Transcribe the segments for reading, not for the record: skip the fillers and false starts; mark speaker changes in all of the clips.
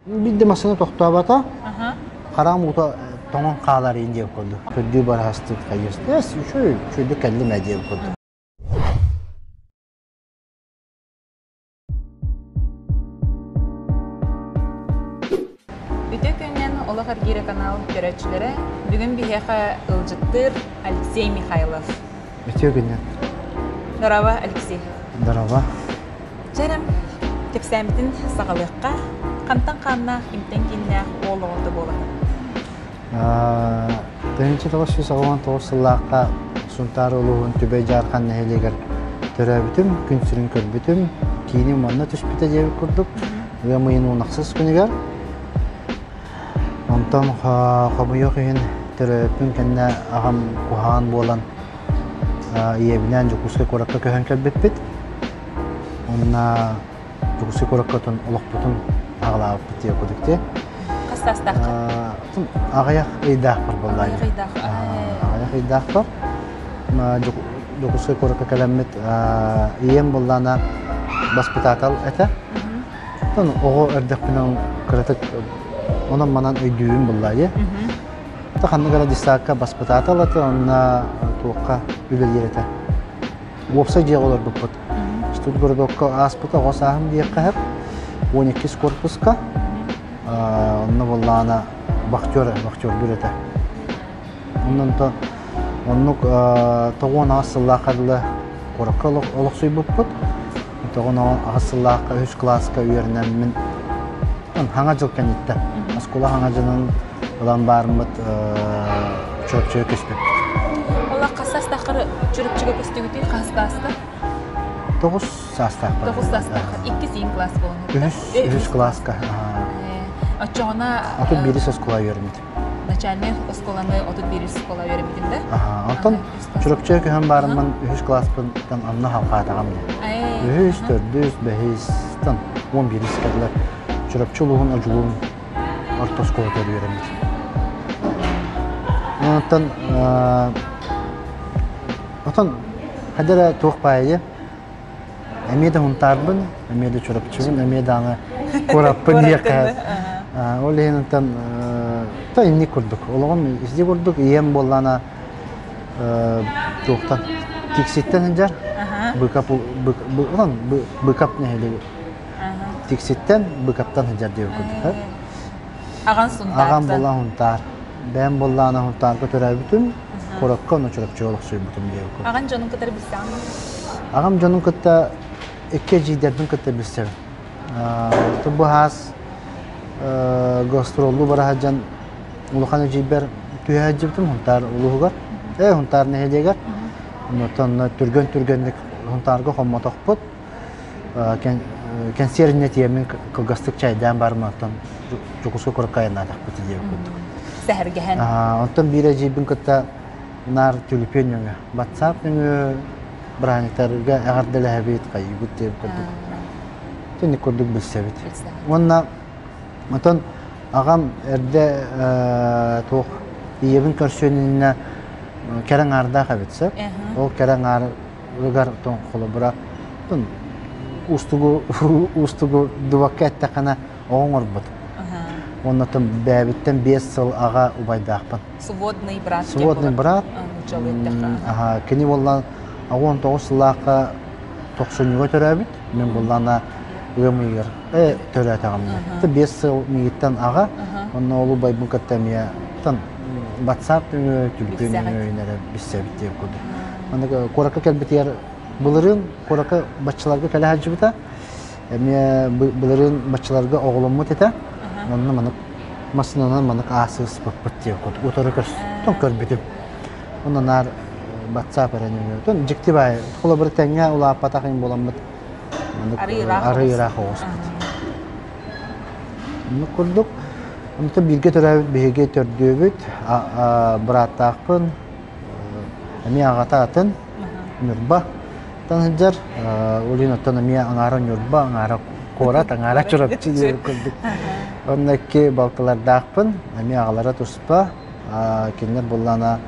Speaker 1: Биирдэ массыына тохтообото, хараҕым уута тоҥон хаалар иин диэн курдук. Көрдүү бараһастык хайыас. Үчүгэй, үчүгэйдик кэллим ээ диэн курдук.
Speaker 2: Үтүө күнүнэн Олох эргиирэ канал көрөөччүлэрэ. Бүгүн биһиэхэ ыалдьыттыыр Алексей Михайлов.
Speaker 1: Үтүө күнүнэн.
Speaker 2: Здорово, Алексей.
Speaker 1: Здорово.
Speaker 2: Чэрим, кэпсээммитин саҕалыахха. Хантан хааннаах, кимтэн кииннээх уол оҕото буолаҕын?
Speaker 1: 1989 сыллаахха Сунтаар улууһун Түбэй Дьаархан нэһилиэгэр төрөөбүтүм, күн сирин көрбүтүм, кииним онно түспүтэ диэбит курдук, ыам ыйын уон ахсыс күнүгэр. Онтон хомойуох иһин төрөөбүппүн кэннэ аҕам куһаҕан буолан ийэбинээн Дьокуускай куоракка көһөн кэлбиппит. Уонна Дьокуускай куоракка отон олохпутун аҕалаабыппыт диye курдук дии.
Speaker 2: Хас саастааххын?
Speaker 1: Аҕыйах ыйдаахпар буолла.
Speaker 2: Аҕыйах ыйдаах.
Speaker 1: Аҕыйах ыйдаахпар. Дьокуускай куоракка кэлэммит ийэм буоллаана баспытаатал этэ. Оттон оҕо эрдэхпинэ кыратык онон-манан өйдүүбүн буолла дии. Ханнык эрэ десакка баспытаатал этэ, онно туохха үлэлиир этэ. Уопсай дьиэҕэ олорбуппут. Студгородокка ааспыта оҕо сааһым диэххэ сөп. 12 корпуска. Онно буоллаҕына вахтер, вахтердуур этэ. Онон то оннук 98 сыллаахха дылы куоракка олохсуйбуппут. 98 сыллаахха үһүс кылааска үөрэнэммин хаҥа дьыл кэнниттэн оскуола хаҥа дьылын ылан баарыммыт Чурапчыга көспүппүт.
Speaker 2: Олох хас саастааххар Чурапчыга көстүгүтүй хас класска?
Speaker 1: Тоҕус саастаахпар.
Speaker 2: Тоҕус саастааххар. Иккис иин класс буолан.
Speaker 1: Үһүс, үһүс класска.
Speaker 2: Оччоҕуна
Speaker 1: 31 оскуола үөрэммит.
Speaker 2: Начальнай оскуоланы 31 оскуола үөрэммитим да?
Speaker 1: Онтон Чурапчыга көһөн баарыммын үһүс класспынтан онно халҕаатаҕым дии. Үһүс, төрдүс, бэһистан 11 кэллэр Чурапчы улууһун Одьулуун орто оскуолатыгар үөрэммит. Онтон отон хайда эрэ туох баайы эмиэ да Һунтаарбын, эмиэ да Чурапчыбын, эмиэ даҕаны куораппын диэххэ. Ол иһин онтон та инник курдук. Олоҕум исди курдук ийэм буоллаана туохтан Тикситтэн сылдьар Быкап Быкап нэһилиэги Тикситтэн Быкаптан сылдьар диэбит курдук.
Speaker 2: Аҕан Сунтаартан.
Speaker 1: Аҕам буолла Һунтаар. Бэйэм буоллаҕына Һунтаарга төрөөбүтүм, куоракка ону Чурапчыга олохсуйбутум диэбит
Speaker 2: Аҕан дьонун кытары билсэҕин?
Speaker 1: Аҕам дьонун кытта икки эдьиийдэрбин кытта билсэбин. Бу хаас гастроллуу бара сылдьан улахан эдьиийбэр түһэ сылдьыбытым Һунтаар улууһугар, Һунтаар нэһилиэгэр. Онтон түргэн-түргэнник Һунтаарга хоммотохпут. Кэнсиэр инньэ тиийэммин кылгастык чайдаан барым оттон Дьокуускай куоракка айаннаатахпыт диэбит курдук.
Speaker 2: Сэһэргэһэн.
Speaker 1: Онтон биир эдьиийбин кытта наар түлүпүөн нөҥүө, WhatsApp нөҥүө бырааһынньыктарга эҕэрдэлэһэбит, хайыыбыт диэбит курдук. Итинник курдук билсэбит. Уонна оттон аҕам эрдэ туох ийэбин көрсүөн иннинэ кэрэ аҥаардаах эбит сөп. Ол кэрэ аҥаар ыгар холобура уустугу уустугу дубакка эттэххинэ оҕо оҥорбут. Уонна бэйэбиттэн 5 сыл аҕа убайдаахпын.
Speaker 2: Сводный брат.
Speaker 1: Сводный брат. Аха, кини буолла 19 сыллаахха тохсунньуга төрөөбүт. Мин буоллаана ыам ыйыгар төрөөтөҕүм. 5 сыл миигиттэн аҕа. Онно ол убайбын кытта эмиэ WhatsApp нөҥүө, түлүпүөн нөҥүө эрэ билсэбит диэн курдук. Маннык куоракка кэлбитигэр былырыын куоракка баччаларга кэлэ сылдьыбыта. Эмиэ былырыын баччаларга оҕоломмут этэ. Онно маннык массыынанан маннык аасыспыппыт диэн курдук утары көрсөн көрбүтүм. Онно наар WhatsApp эрэ нөҥүө. Дьикти баай. Холобур тэҥҥэ улааппатах им буоламмыт маннык арыы ыраах оҕуспут. Оннук курдук. Онтон бииргэ төрөөбүт биһиги төрдүөбүт, бырааттаахпын, эмиэ аҕата атын Ньурба сылдьар. Ол иһин оттон эмиэ аҥаара Ньурба, аҥаара куорат, аҥаара Чурапчы диэн курдук. Онно икки балтылардаахпын, эмиэ аҕалара туспа. Кинилэр буоллаҕына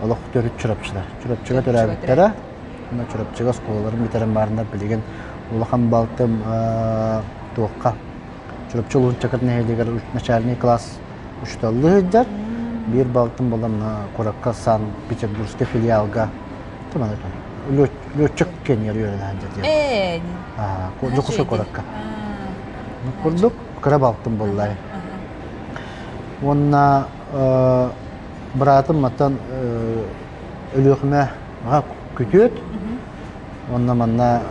Speaker 1: олох төрүт Чурапчылар. Чурапчыга төрөөбүттэрэ. Онно Чурапчыга оскуолаларын бүтэрэн бараннар билигин улахан балтым туохха. Чурапчы улууһун Чакыр нэһилиэгэр начальный класс учууталлыы сылдьар. Биир балтым буолан куоракка Санкт-Петербургскай филиалга летчик кэннигэр үөрэнэ сылдьар.
Speaker 2: Ээ.
Speaker 1: Дьокуускай куоракка. Курдук кыра балтым буоллай. Уонна быраатым мантан Өлүөхүмэ күтүөт. Уонна манна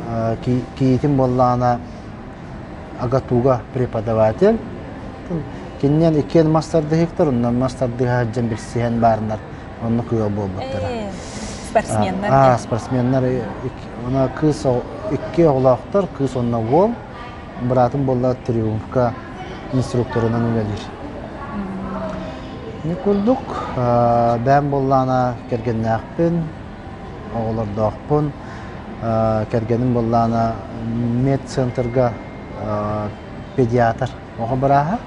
Speaker 1: кийиитим буоллаҕына АГАТУга преподаватель. Кининэн иккиэн мас тардыһыктар, онон мас тардыһа сылдьан билсиһэн баарынар оннук ыал буолбуттара.
Speaker 2: Спортсменнар.
Speaker 1: Аа, спортсменнар. Она кыыс икки оҕолоохтор, кыыс уонна уол. Быраатым буолла Триумфка инструкторынан үлэлиир. Ини курдук бэйэм буоллаҕына кэргэннээхпин, оҕолордоохпун. Кэргэним буоллаҕына медцентрга педиатр оҕо бырааһа.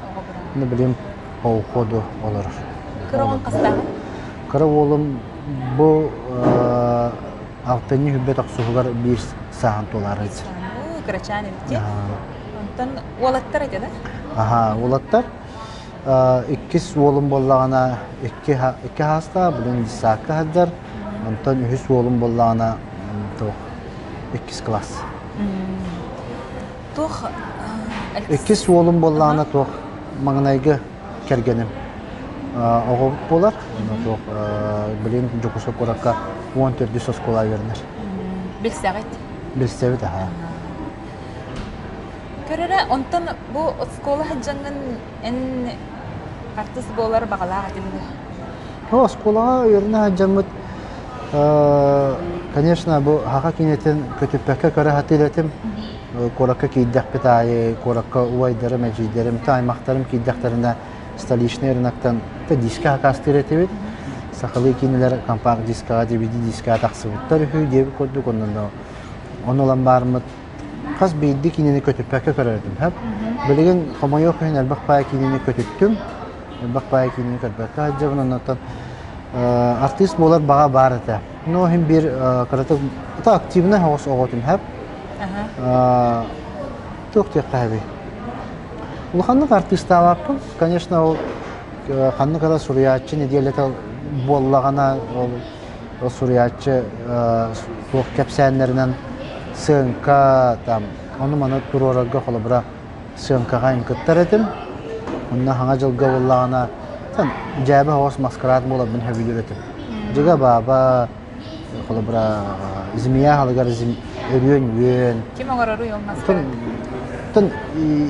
Speaker 1: Аны билим по уходу олорор.
Speaker 2: Кыра уолуҥ хастааҕый?
Speaker 1: Кыра уолум бу алтынньы хүббэ тохсуһугар биир сааһын туолаары
Speaker 2: Кырачаан эбит дии. Онтон уолаттар этэ да?
Speaker 1: Аха, уолаттар. Иккис уолум буоллаҕына икки икки хаастаах, билин детсадка сылдьар. Онтон үһүс уолум буоллаҕына туох иккис класс.
Speaker 2: Туох
Speaker 1: Иккис уолум буоллаҕына туох маҥнайгы кэргэним оҕо буолар. Туох билин Дьокуускай куоракка 14 оскуола үөрэнэр.
Speaker 2: Билсэҕит?
Speaker 1: Билсэбит аһаа.
Speaker 2: Көрөрө, онтон бу оскуола сылдьаҥҥын эн артыыс буолар баҕалаах этиҥ дуо?
Speaker 1: Оскуолаҕа үөрэнэ сылдьаммыт, конечно, бу саха киинэтин көтүппэккэ көрө сатыыр этим. Куоракка киирдэхпит аайы, куоракка убайдарым, эдьиийдэрим, аймахтарым киирдэхтэринэ столичный рыноктан диска сакаастыыр этибит. Сахалыы киинэлэр компакт-дискаҕа, DVD-дискаҕа тахсыбыттар үһү диэбит курдук, онно ону ылан баармыт хас биирдии киинэни көтүппэккэ көрөр этим. Билигин хомойуох иһин элбэх баай киинэни көтүттүм. Элбэх баай киинэни көрбөккө сылдьабын. Оннуттан артыыс буолар баҕа баар этэ. Но иһин биир кыратык это активный оҕус оҕотум хэп. Туох диэххэ эбий. Улаханнык артыыстаабаппын. Конечно, ол ханнык эрэ суруйааччы нэдиэлэтэ буоллаҕына ол Ол суруйааччы туох кэпсээннэринэн сыаҥка там ону-маны туруорарга холобура сыаҥкаҕа кыттар этим. Онно Хаҥа дьылга буоллаҕына дьээбэ оҕус маскарад буоларбын сөбүлүүр этим. Дьыга бааба холобура змея аһылыгар өрүөн үөн.
Speaker 2: Ким оҥороруй ол маскарад?
Speaker 1: Тон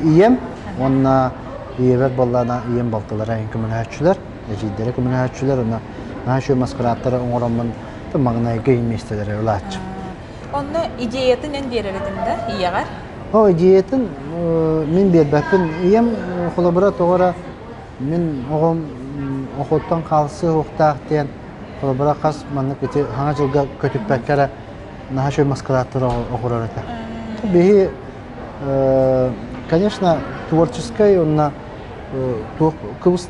Speaker 1: ийэм уонна ийэбэр буоллаҕына ийэм балтылара көмөлөһөөччүлэр. Эдьиийдэрэ көмөлөһөөччүлэр уонна наһаа үчүгэй маскарааттары оҥороммун маҥнайгы миэстэлэри ылааччы.
Speaker 2: Онно идеятын эн биэрэр этиҥ да ийэҕэр?
Speaker 1: О, идеятын мин биэрбэппин. Ийэм холобура тоҕо эрэ мин оҕом охоттон хаалсыы уохтаах диэн холобура хас маннык ити хаҥа дьылга көтүппэккэ эрэ наһаа үчүгэй маскарааттары оҕурар этэ. Биһи конечно творческай уонна туох кыбыс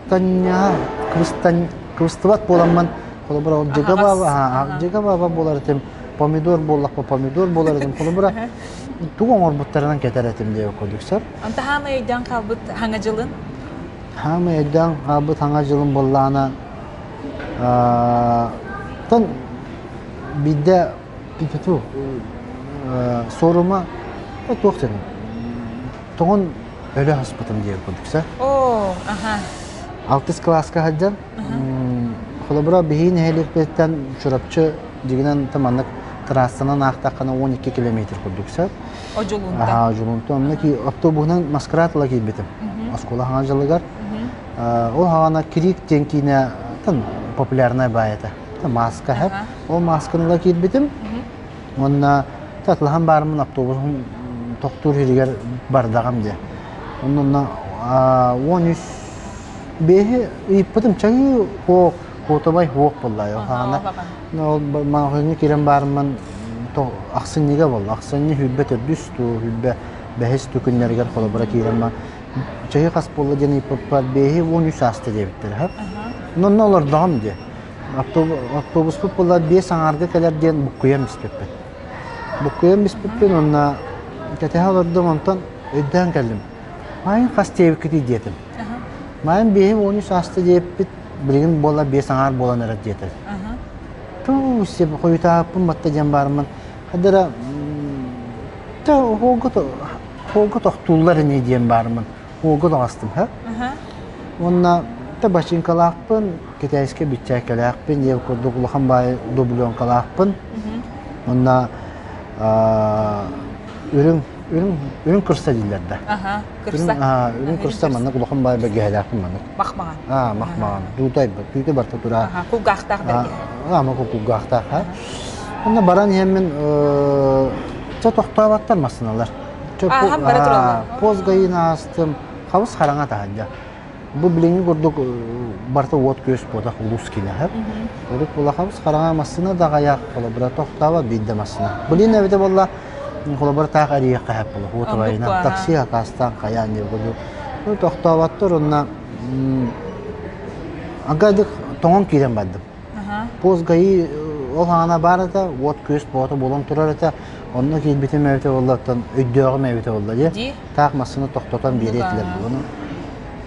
Speaker 1: Танньаҕа кыбыстан кыбыстыбат буоламмын холобура ол дьыга бааба дьыга бааба буолар этим помидор буоллахпа помидор буолар этим холобура тугу оҥорбуттарынан кэтэр этим диэбит курдук сэр.
Speaker 2: Онто хаамай өйдөөн хаалбыт хаҥа дьылын?
Speaker 1: Хаамай өйдөөн хаалбыт хаҥа дьылын буоллаҕына тон биирдэ суорума туох диэн тоҕон өлө хаспытым диэн курдук сэ.
Speaker 2: Оо, аха.
Speaker 1: Алтыс кылааска сылдьан, холобура биһиги нэһилиэкпититтэн Чурапчы дьигинэн маннык трассанан аахтаххына 12 километр курдук сөп.
Speaker 2: Одьулуунтан.
Speaker 1: Аха, Одьулуунтан. Онно автобуһунан Маскарад ыла киирбитим. Оскуола хаҥа дьылыгар. Ол хаҕана Крик диэн киинэ популярная баай этэ. Маска хэп. Ол масканы ыла киирбитим. Уонна татлаһан баарыммын автобусум тохтуур сиригэр бардаҕым диye. Онно 13 бэһи ыйыппытым чаҥыы хуох куотабай хуох буолла. Хаана ол маҕаһыыҥҥа киирэн баарыммын ахсынньыга буолла. Ахсынньы хүрбэ төрдүс туу хүрбэ бэһис туу күннэригэр холобура киирэн чаһыы хас буолла диэн ыйыппыппар бэһи 13 ааста диэбиттэр. Онно олордоҕум диye. Автобуспут буолла биэс аҥаарга кэлэр диэн буккуйан испиппин. Буккуйан испиппин уонна кэтэһэ олордум, онтон өйдөөн кэллим. Маайын хас диэбиккитий диэтим. Маайын биэһи 13 ааста диэппит, билигин буола биэс аҥаар буолан эрэр диэтэ. Туу, сеп хойутааппын батта диэн баармын. Хадара хоолго тохтууллар ини диэн баармын. Хоолго тоҕастым, ха? Уонна та бачыыҥкалаахпын, китайскай биччээккэлээхпин, диэн курдук улахан баай дубленкалаахпын. Уонна үрүҥ үрүҥ үрүҥ кырса дииллэр да.
Speaker 2: Аха, кырса.
Speaker 1: Үрүҥ кырса маннык улахан баай бэргэһэлээхпин маннык.
Speaker 2: Махмаҕан.
Speaker 1: Аа, махмаҕан. Туутай түүтэ барта тура.
Speaker 2: Аха, кулгаахтаах бэргэһэ.
Speaker 1: Аа, ма кулгаахтаах, ха. Онно баран иһэммин чэ тохтооботтор массыыналар.
Speaker 2: Ааһан бара тураллар.
Speaker 1: Пост ГАИ-ны аастым, хабыс хараҥа таһырдьа. Бу билиҥҥи курдук барыта уот-күөс буотах улуус киинэ. Урут булахабыс хараҥа массыына да аҕыйах, холобура тохтообот биирдэ массыына. Билин эбитэ буолла, холобура таах эрийиэххэ сөп буолла. Уот убайынан такси акаастаан хайаан диэн курдук. Тохтооботтор уонна агадык тоҥон киирэн бардым. Пост ГАИ ол хаана баар этэ, уот-күөс буота буолан турар этэ. Онно киирбитим эбитэ буолла, оттон өйдөөҕүм эбитэ буолла дии. Таах массыына тохтотон биэриэ этилэр буолуну.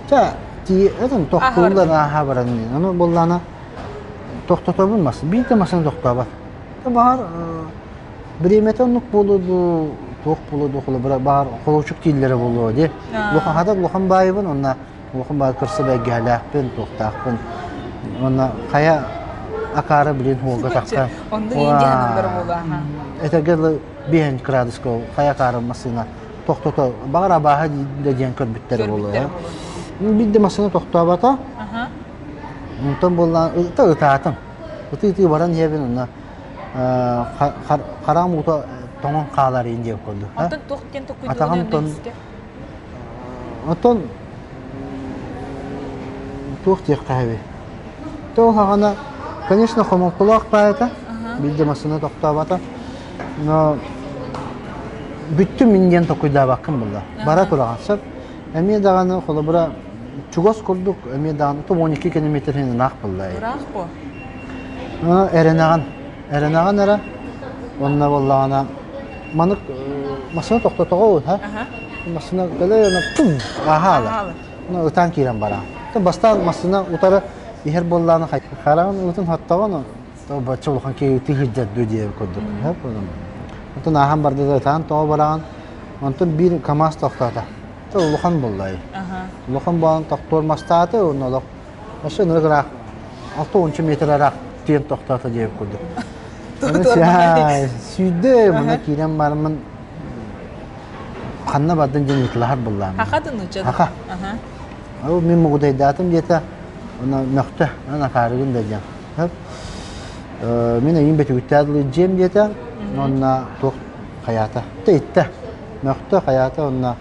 Speaker 1: Чэ, тии этин тохтууллар ааһа баран Ону буоллаана тохтотобун мас. Биир да массыына тохтообот. Баҕар бириэмэтэ оннук буолуо дуу, туох буолуо дуу, холобура баҕар холуочук дииллэрэ буолуо дии. Лухахата улахан баайыбын уонна Улахан баар көрсө бэргэһэлээхпин, туохтаахпын. Уонна хайа акаары билин уолга тахсан.
Speaker 2: Оннук иин дьаһаналлара буолуо аха.
Speaker 1: Этэргэ дылы биэһин кыраадыска хайа акаары массыына тохтото баҕар абааһы да диэн көрбүттэрэ буолуо. Биирдэ массыына тохтообото. Онтон буоллаан ыта ытаатым. Ытыы-ытыы баран иһэбин онно хараҕым уута тоҥон хаалар иин диэн курдук.
Speaker 2: Онтон туох диэн
Speaker 1: Атаҕым тон Оттон туох диэххэ эбий? Тоҕо хаҕана, конечно, хомолтолоох баайата, биирдэ массыына тохтообото. Но бүттүм мин диэн толкуйдаабаккын булла. Бара тураҕын сөп. Эмиэ даҕаны холобура чугас курдук эмиэ даҕаны 12 километр иһин ыраах булла.
Speaker 2: Ыраах бу.
Speaker 1: Эрэнэҕин. Эрэнэҕин эрэ. Онно буоллаҕына Манык массыына тохтотоҕо ха. Массыына кэлэ она пум аһаала. Она ытаан киирэн бараа. Бастаан массыына утары иһэр буоллааны хараҕын уутун хоттоҕун бачча улахан киһи тыһырдьар дуу диэн курдук. Онтон ааһан барда да ытаан тоҕо бараҕын. Онтон биир КамАЗ тохтоото. Улахан буолла. Улахан буолан тохтуур мастааты онно олох Өссө ынырык ыраах 60 метр ыраах тиэн тохтоото диэбит курдук. Сүүрдэ мына киирэн бараммын ханна бардын диэн ыытылаһар буллаам.
Speaker 2: Хаха дыныча.
Speaker 1: Хаха. Ол мин мугудайдаатым диэтэ, она мөхтө, ана акаарыгын да диэн. Мин эйин бөтүгүттээ дьиэм диэтэ, онна туох хайаата. Иттэ. Мөхтө хайаата онна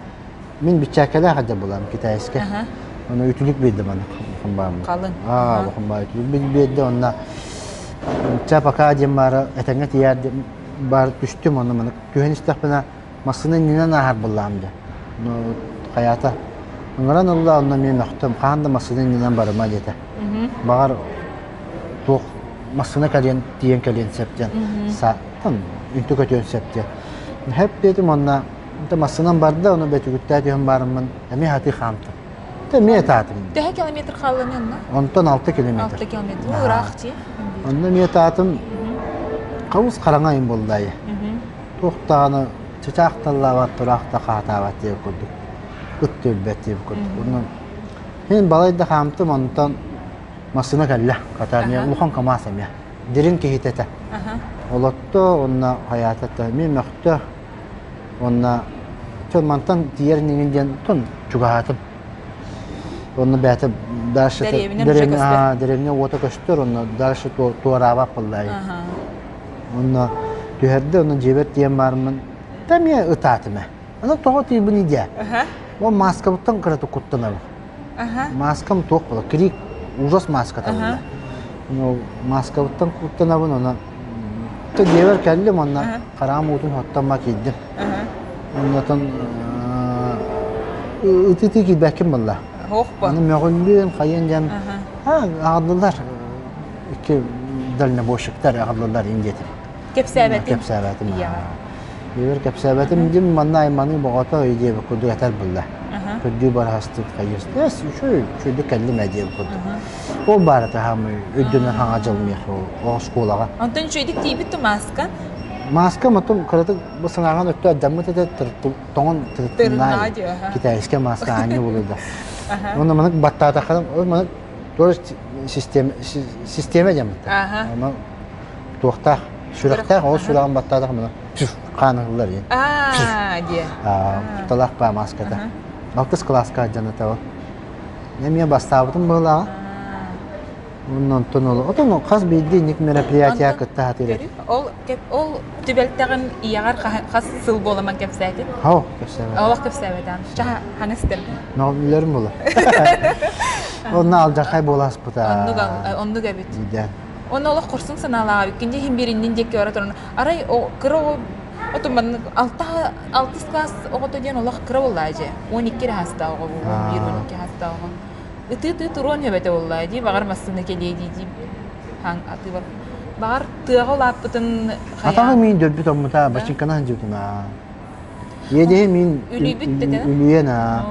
Speaker 1: Мин бичээккэлээх эдэ булам китайскай. Оны үтүлүк биэрдэ маны хомбааммын.
Speaker 2: Халыҥ.
Speaker 1: Аа, хомбаа үтүлүк биэрдэ онна ча пока диэн баара этэҥҥэ тиийээр баар түстүм онно маны түһэн истэхпинэ массыына иннинэн ааһар буллаам дьэ. Ну хайаата ыҥыран ылла онно эмиэ мөхтөм хаһан да массыына иннинэн барыма диэтэ. Баҕар туох массыына кэлиэн тиийэн кэлиэн сөп диэн сааттан үнтү көтүөн сөп диэн. Хэп диэтим онно Онто массыынам барда, ону бөтүгүттээ түһэн бараммын эмиэ хатыы хаамтым. Эмиэ ытаатым.
Speaker 2: Төһө километр хаалланы онно?
Speaker 1: Онтон 6 километр.
Speaker 2: 6 километр. Ыраах дии.
Speaker 1: Онно эмиэ ытаатым. Хабыс хараҥа айым буолла Туох даҕаны чычаах таллаабат, тураах да хаатаабат диэн курдук. Ыт өлбөт диэн курдук. Онно мин балай да хаамтым, онтон массыына кэллэ. Хата эмиэ улахан КамАЗ эмиэ. Дириҥ киһитэ этэ. Олотто, онно хайаата эмиэ мөхтө. Уонна чон мантан тиийэр иннигин диэн тон чугаһаатым. Онно бэйэтэ дальше дэриэбинэ уота көстөр, онно дальше туораабат буоллаайы. Онно түһэрдэ, онно дьиэбэр тиийэн бараммын, да эмиэ ытаатым ээ. Аны тоҕо тиийбин идиэ. Ол мааскабыттан кыратык куттанабын. Мааскам туох буолар, крик, ужас мааската буолла. Мааскабыттан куттанабын, онон дьиэбэр кэллим уонна хараҕым уутун оттон киирдим. Оннотон ытыы киирбэккин буолла. Аны мөҕүллүөн, хайыан диэн аҕаллылар. Икки дальнобойщиктар аҕаллылар ин диэтим.
Speaker 2: Кэпсээбэтим.
Speaker 1: Кэпсээбэтим. Биир кэпсээбэтим дим манна айманыы боҕото диэбит курдук этэр булла. Көрдүү бараһастык хайыс. Эс, үчүгэй, үчүгэйдик кэллим ээ диэн курдук. Ол баара таһаамай өйдөнөр хаҥа дьыл миэхэ ол оскуолаҕа.
Speaker 2: Онтон үчүгэйдик тиийбит ту мааска?
Speaker 1: Мааска матым кыратык бу сыҥааҕын өттө алдьаммыт этэ тоҥон тырытыннаа китайскай маска аанньа булуда. Онно маннык баттаатаххына маннык тоже система система диэммит. Онон туохтаах сүрэхтээх ол сүрэҕин баттаатах мына хаан ыһыллар диэн.
Speaker 2: Аа диэ.
Speaker 1: Талах баа маската. Алтыс кылааска дьаната ол. Эмиэ бастаабытым быһылааҕа. Онтон ол отон хас биирдии инник мероприятия кытта хатыр.
Speaker 2: Ол ол түбэлтэҕин ийэҕэр хас сыл буоламан кэпсээтин?
Speaker 1: Хау, кэпсээбэтим.
Speaker 2: Олох кэпсээбэтим. Чаха ханыстым.
Speaker 1: Ноллерм була. Онно алдьархай буоласпыта.
Speaker 2: Оннук оннук эбит. Онно олох хорсун санаалаах эбиккин дии иһин биир иннин диэки бара туран арай кыра оҕо оту маннык алта алтыс класс оҕото диэн олох кыра буоллаа дьэ 12 эрэ саастаах оҕо буолуо 11 12 саастаах оҕо ытыы-ытыы туруон сөп этэ буоллаа дии баҕар массыына кэлиэ дии дии хаҥ атыы бар баҕар тыаҕа улааппытын хайа
Speaker 1: Атаҕы миин дөрбүт оммута бачыҥканан дьыбытына Иэдэһи мин үлүйэн аа.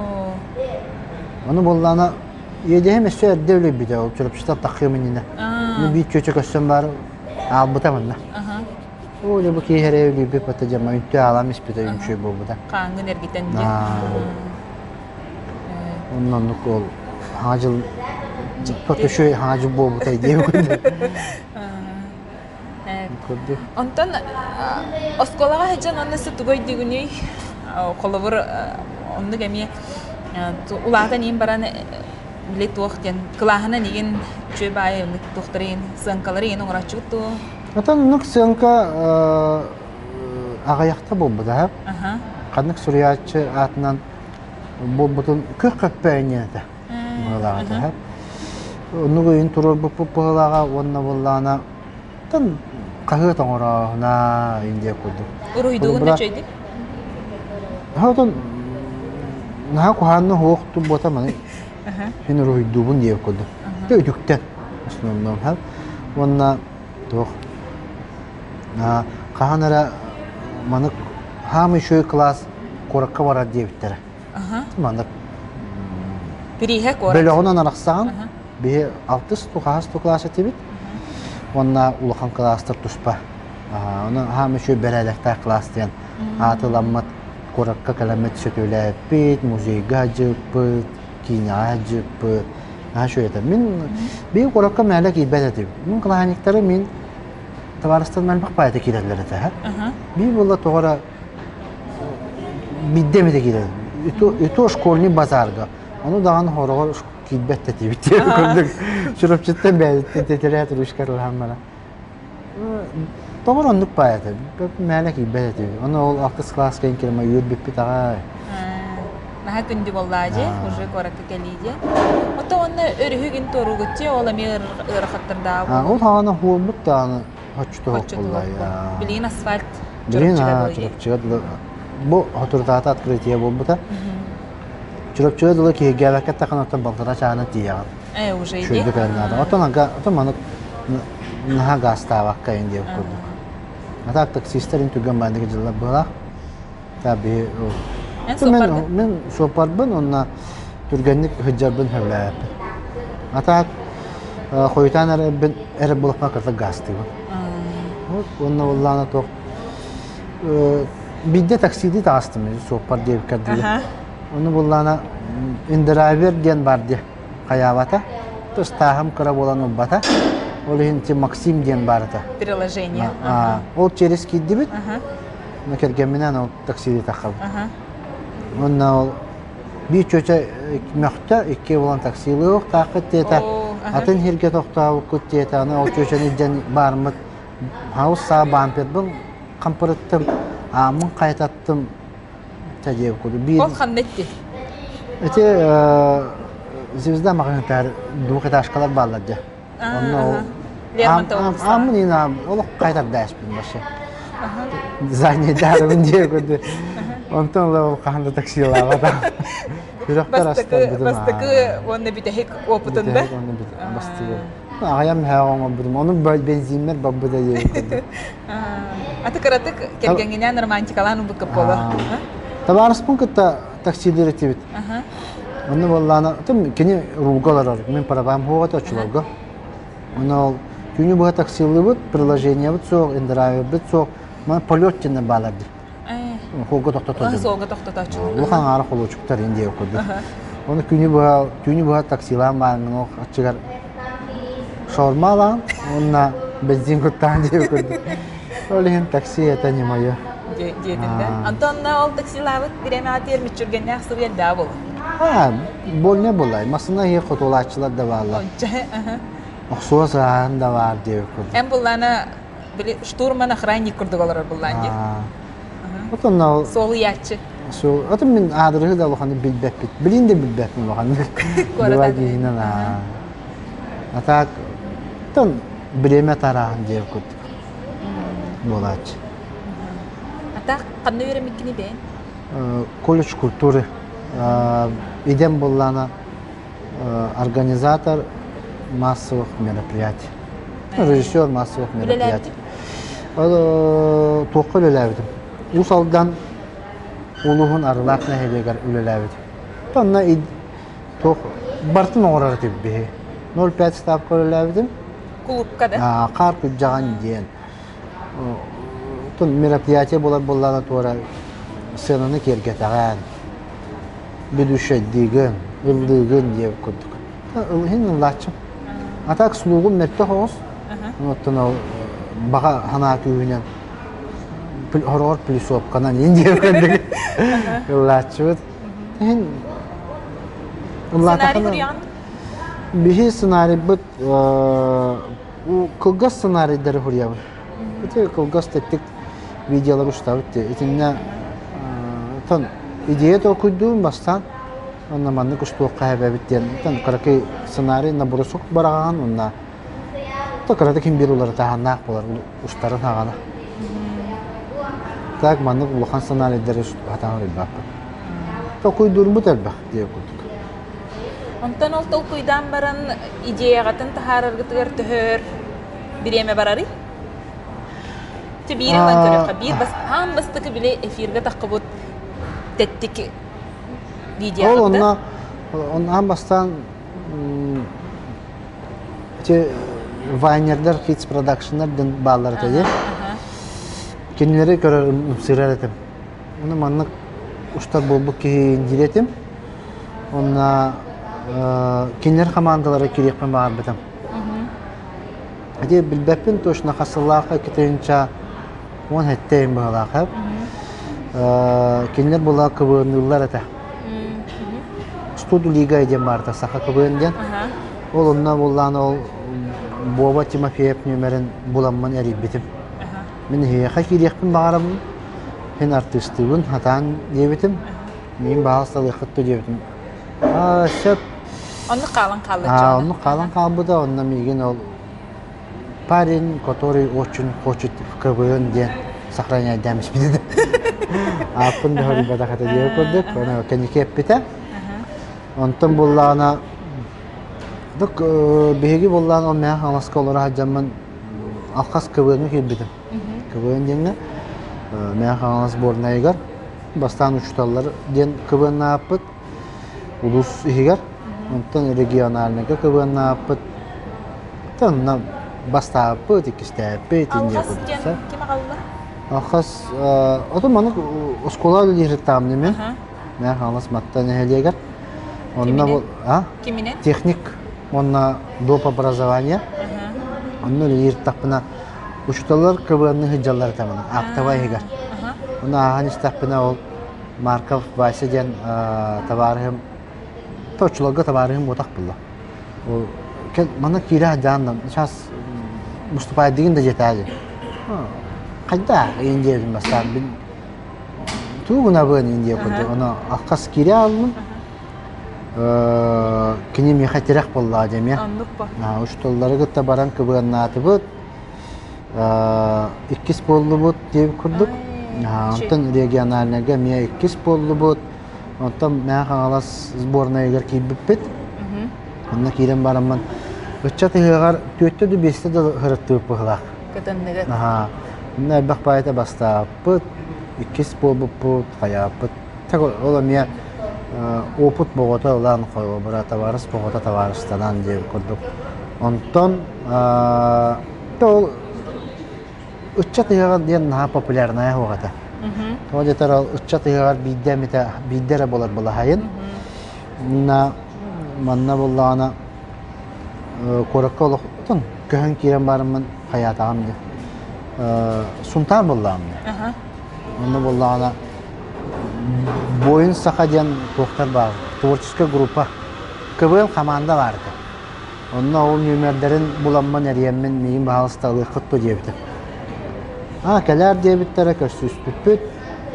Speaker 1: Ону буоллаана иэдэһим өссө эрдэ үлүйбүтэ ол Чурапчыттан таххыам иннинэ. Ну биир чүөчэ көссөн баар аалбыта манна. Оо дьэ бу киһи эрэ үлүйбүт бата дьэ үнтү аалам испитэ үҥчүй буолбута.
Speaker 2: Хааҥҥын эргитэн диэн.
Speaker 1: Онно оннук ол хаҥа дьыл тотушуй хаҥа дьыл буолбута диэн Курдук.
Speaker 2: Онтон оскуолаҕа сылдьан уонна тугу өйдүүгүнүй? Холобур, оннук эмиэ улаатан иһин баран били туох диэн кылааһынан игин үчүгэй баайы оннук туохтары игин сыаҥкалары игин оҥорооччугут дуо?
Speaker 1: Отон оннук сыаҥка аҕыйахта буолбута. Ханнык суруйааччы аатынан буолбутун күх көппөйөн диэн этэ. Быһылааҕа. Оннук өйүн туруорбуппут быһылааҕа уонна буоллаҕына Тан хаһыат оҥорооһуна Индия курдук.
Speaker 2: Уруһуйдуугун да үчүгэйдик?
Speaker 1: Отон наһаа куһаанна суох буота маны мин уруһуйдуубун диэбит курдук. Үтүктэн основном Уонна туох хаһан эрэ маны хаамый үчүгэй класс куоракка барар диэбиттэрэ. Маннык
Speaker 2: Бирииһэ куорат.
Speaker 1: Бөлөҕүнэн арахсаҕын. Биһи алтыс хаһыс кылаас этибит. Уонна улахан кылаастар туспа. Ону хаам үчүгэй бэрээдэктээх кылаас диэн аатыламмыт куоракка кэлэммит сөтүөлээппит, музейга сылдьыппыт, киинэҕэ сылдьыппыт. Наһаа үчүгэй этэ. Мин биир куоракка мээлэ киирбэт этим. Мин кылааһынньыктары мин табаарыстарым элбэх баайда киирэллэр этэ. Биир буолла тоҕо эрэ биирдэ эмитэ киирэр. И то школьный базарга. Ону даҕаны хороҕор киирбэт да этибит курдук. Чурапчыттан бэйэтиттэн тэтэрээт ручкалаһан баран. Тоҕор оннук баай этэ. Мээнэ киирбэт этибит. Ону ол алтыс кылааска кэлэн үөрбүппүт аҕай.
Speaker 2: Наһаа күндү буоллаа дьэ, уже куоракка кэлии диэн. Ото онно өрүһүгүн туоруугутчу, ол эмиэ ыарахаттардаах
Speaker 1: Ол хаҕана хуолбут даҕаны Хоччутуһук буолла.
Speaker 2: Билигин асфальт
Speaker 1: Билигин Чурапчыга дылы бу хотурдаата открытие буолбута. Чурапчыга дылы киһиргээбэккэ таххан оттон балтара чаана тиийэҕин.
Speaker 2: Э, уже иди.
Speaker 1: Шүрдүк наада. Оттон ага, оттон маннык наһаа гаастаабакка ин диэбит курдук. А так таксистар ин түргэн баандык дьыллар быһалаах. Таби мен мен суоппарбын онна түргэнник сылдьарбын сөбүлээбэппин. А так хойутаан эрэ эрэ булаппа кырта гаастыыбын. Вот уонна буоллаана туох биирдэ таксидыы таҕыстым суоппар диэбиккэр дылы. Ону буоллаана индрайвер диэн бар диэ хайаабата. Ыстааһым кыра буолан ылбата. Ол иһин Максим диэн баар этэ.
Speaker 2: Приложение.
Speaker 1: Ол через киирдибит. Кэргэмминээн ол таксидыы таххабыт. Уонна ол биир чүөчэ мөхтө, икки буолан таксилыахтааххыт диэтэ. Атын сиргэ тохтообуккут диэтэ. Аны ол чүөчэни илдьэн баармыт хаус саа бампербын хампырыттым, ааммын хайататтым диэбит курдук. Биир
Speaker 2: Ол ханна итти?
Speaker 1: Ити Звезда маҕаһыытыгар двухэтажкалар бааллар дьэ. Онно ол Ааммын иин олох қайтардааспын вообще. Занятарыбын диэ көрдө. Онтон ыла ол хаһан да таксилаабата. Сүрэхтэр астарбытым.
Speaker 2: Бастакы уонна бүтэһик опытын да?
Speaker 1: Бастакы. Аҕайам мөһөөх оҥорбутум. Ону бензинмер барбыта диэбит.
Speaker 2: Аты кыратык кэргэҥҥинээн романтикалаан ылбыккыт буолуо.
Speaker 1: Табаарыспын кытта таксилыыр этибит. Онно буоллаана, кини рулга олорор, мин парабам хуоҕата оччолорго. Онно ол түүнү быһа таксилыыбыт, приложениебыт суох, индрайвербыт суох, мана полет диэн баалар дии. Суолга тохтотооччу.
Speaker 2: Суолга тохтотооччу.
Speaker 1: Улахан аара холуочуктар ин диэн курдук. Оны күнү быһа, түүнү быһа таксилаан баармын ол аччыгар шаурмалаан, уонна бензин куттаан диэн курдук. Ол иһин такси это не мое.
Speaker 2: Диэтин да. Антон ол таксилаабыт бириэмэҕэ мүччүргэннээх сырыйан даа буолу.
Speaker 1: А, больне булай. Масына иһи хотуолааччылар да бааллар. Охсуо сааһын да баар диэбит курдук.
Speaker 2: Эн буллаана били штурман охранник курдук олорор буллаан дии.
Speaker 1: Отон ол
Speaker 2: Суолуйааччы.
Speaker 1: Суол отон мин аадырыһы да улаханнык билбэппит. Билин да билбэппин улаханнык. Дуа киһинэн аа. А так тон бириэмэ тарааһын диэбит курдук буолааччы.
Speaker 2: А так ханна үөрэммиккини бэйэн?
Speaker 1: Колледж культуры. Идэм буоллаана организатор массовых мероприятий. Режиссер массовых мероприятий. Туохха үлэлээбитим? Уус Алдан улууһун Арылаах нэһилиэгэр үлэлээбитим. Онно туох бартын оҥорор этим биһи. 0,5 ставка үлэлээбитим.
Speaker 2: Кулуупка да?
Speaker 1: Хаар күрдьэҕин диэн. Мероприятие буолар буоллаҕына туора сценаны киэргэтэҕин, бүдүшэйдиигин, ыллыыгын диэбит курдук. Иһин ыллааччым. А так слугум мөлтөх оҕус. Оттон ол баҕа санаа күүһүнэн хороҕор плюсовканан иин диэбит курдук ыллааччыбыт. Иһин ыллаатахына биһи сценарийбыт кылгас сценарийдары суруйабын. Ити кылгас тэттик видеолары устабыт дии. Итиннэ тон идея толкуйдуум бастаан онно маннык устуохха эбэбит диэн тон кыракый сценарий набросок бараҕаҕын уонна то кырата ким биир уларытааһыннаах буолар устарын хаҕана. Так маннык улахан сценарийдары хатаан уруйбаппыт. Толкуйдуурбут элбэх диэ курдук.
Speaker 2: Онтон ол толкуйдаан баран идеяҕытын таһаараргытыгар төһөр бириэмэ барарый? Ти биир ылан көрүөххэ, биир бас аан бастакы били эфиргэ таххыбыт тэттик видеоҕытын.
Speaker 1: Ол онно аан бастаан ити вайнердар, Hits Production'lar диэн бааллар этэ дии. Кинилэри көрөр ымсыырар этим. Ону маннык устар буолбут киһи диир этим. Онно кинилэр хамаандалара киириэхпин баҕарбытым. Ити билбэппин точно хас сыллаахха 2017 быһалаах Кинилэр була КВН-ыыллар этэ. Студ лига диэн баарта саха КВН диэн. Ол онно буллаан ол Боба Тимофеев нүөмэрин буламмын эрийбитим. Мин эһиэхэ киириэхпин баҕарабын. Мин артыыстыыбын, хатаан диэбитим. Миин баҕас алыаххыт дуо диэбитим. Аа, сөп.
Speaker 2: Оннук хаалан хаалла
Speaker 1: Оннук хаалан хаалбыта, онно миигин ол парень, который очень хочет в КВН диэн сохраняйдаан испитэ. Ааппын да хоруйбатах этэ диэбит курдук, ону кэнники эппитэ. Онтон буллаҕына биһиги буллаан ол мэһэ хаҥаласка олоро сылдьаммын алхас КВН-ҥа киирбитим. КВН диэҥҥэ Мэҥэ Хаҥалас сборнайыгар бастаан учууталлар диэн КВН-нааппыт улуус иһигэр, онтон региональныйга КВН-нааппыт онно бастаабыппыт, иккистээбиппит
Speaker 2: Алхас диэн ким аҕалла?
Speaker 1: Алхас отон маннык оскуола үлэлиир мен Мэҥэ Хаҥалас Матта нэһилиэгэр. Онно
Speaker 2: Киминэн?
Speaker 1: Техник уонна доп образование. Онно үлэлиир тахпына учууталлар КВН-ны сылдьаллар этэ маны актовай иһигэр. Ону ааһан истэхпинэ ол Марков Вася диэн табаарыһым оччолорго табаарыһым буотах булла. Ол манна киирэ сылдьаан сейчас выступайдыгын да дьиэтээги. Хайда иин диэбитим бастаан тугу гынабын иин диэ курдук. Ону алхас киирэ аллым. Кини миэхэ тирэх буоллаҕа дьэ эмиэ.
Speaker 2: Оннук по.
Speaker 1: Учууталлары кытта баран кыбыаннаатыбыт. Иккис буоллубут диэбит курдук. Онтон региональныйга эмиэ иккис буоллубут. Онтон Мэҥэ Хаҥалас сборнайыгар киирбиппит. Онно киирэн бараммын ыччат ыһыаҕар түөртэ да биэстэ да сырыттыбыт быһыылаах.
Speaker 2: Кытынныгыт.
Speaker 1: Онно элбэх баайыта бастааппыт, иккис буолбуппут, хайааппыт. Так ол эмиэ Опыт боҕото ылан холобура табаарыс боҕото табаарыстанан диэн курдук. Онтон ол ыччат ыһыаҕар диэн наһаа популярная суох этэ. Тоҕо диэтэр ол ыччат ыһыаҕар биирдэ эмитэ биирдэ эрэ буолар былаһайын. Манна манна буоллаҕына куоракка олохтон көһөн киирэн бараммын хайаатаҕым диэн. Сунтаар буоллаҕым дии. Онно буоллаҕына Буойун Саха диэн туохтар баар, творческай группа, КВН хамаанда баар этэ. Онно ол нүөмэрдэрин буламмын эрийэммин миигин баһаалыста ылыаххыт дуо диэбитим. Аа, кэлээр диэбиттэрэ, көрсүспүппүт,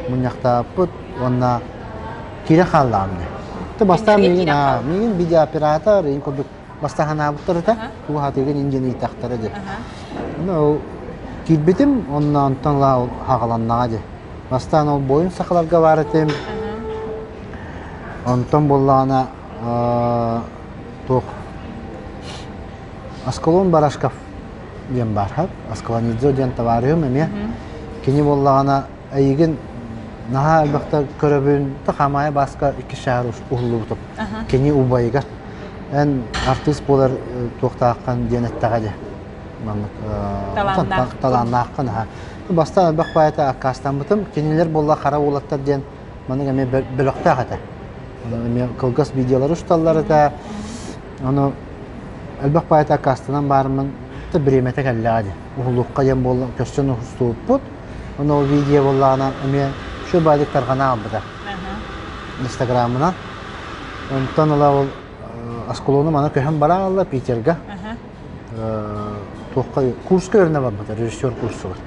Speaker 1: мунньахтаабыппыт уонна киирэ хааллаҕым дии. Ты бастаан миигин, аа, миигин видеооператор ин курдук бастаһанаабыттар этэ, тугу хатыыгын ин диэн ыйытахтара дии. Онно ол киирбитим, онно онтон ыла хаҕаланнаҕа дии. Бастаан ол буойун сахаларга баар этим. Онтон буоллаҕына туох Аскалон Барашков диэн баар Аскалонидзо диэн табаарыһым эмиэ. Кини буоллаҕына эйигин наһаа элбэхтэ көрөбүн Хамаайа Бааска икки шаар уһуллубутум. Кини убайыгар эн артыыс буолар туохтааххын диэн эттэҕэ дии. Маннык талааннааххын аха. Бастаан элбэх баайата аккаастаммытым. Кинилэр буолла хара уолаттар диэн маннык эмиэ бөлөхтөөх этэ. Эмиэ кылгас видеолары усталлар этэ. Ону элбэх баайата аккаастанан баарыммын бириэмэтэ кэллэҕэ дии. Уһулуохха диэн буолла көрсөн устубуппут. Ону ол видео буоллаҕына эмиэ үчүгэй баайдык тарҕана аалбыта. Инстаграмынан. Онтон ыла ол Аскалону маны көһөн бара аалла Питерга. Туохха курска өрүнэ барбыта, режиссер курсугар.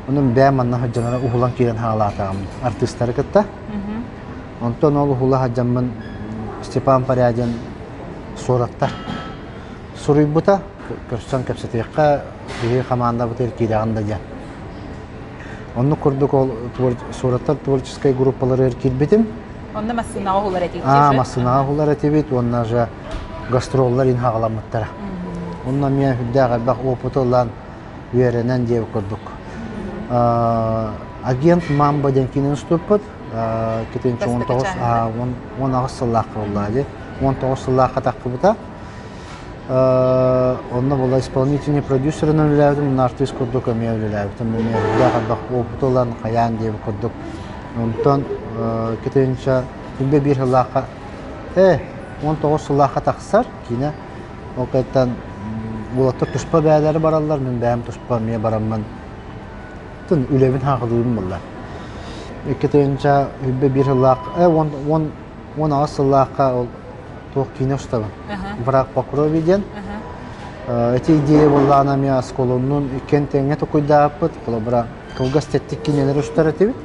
Speaker 1: Онон бэйэм манна сылдьанара уһулан киирэн хаалаатаҕым артыыстары кытта. Онтон ол уһула сылдьаммын Степан Порядин суораттар суруйбута, көрсөн кэпсэтиэххэ, биһиги хамаандабытыгар киирэҕин да диэн. Оннук курдук ол суораттар творческай группаларыгар киирбитим.
Speaker 2: Онно массыынаҕа уһулар этигит.
Speaker 1: Аа, массыынаҕа уһулар этибит уонна же гастроллар иһин хаҕаламмыттара. Онно эмиэ үрдээх элбэх опыты ылан үөрэнэн диэбит курдук. Агент Мамба диэн киинэн уступпут. Китинчи 19 18 сыллаахха буолла дии. 19 сыллаахха таххыбыта. Онно була исполнительный продюсерынан үлэлээбитим, уонна артыыс курдук эмиэ үлэлээбитим. Эмиэ үрдээх элбэх опыт ылан, хайаан диэбит курдук. Онтон китинчэ 21 сыллаахха 19 сыллаахха тахсар киинэ. Ол кэнниттэн уолаттар туспа бэйэлэрэ бараллар, мин бэйэм туспа эмиэ бараммын тын үлэбин хаалыыбын булла. 2021 сыллаах, 18 сыллаахха ол туох киинэ устабын. Враг по крови диэн. Эти идея буоллаҕына эмиэ осколоннун иккиэн тэҥҥэ токуйдааппыт. Холобура, кылгас тэттик киинэлэри устар этибит.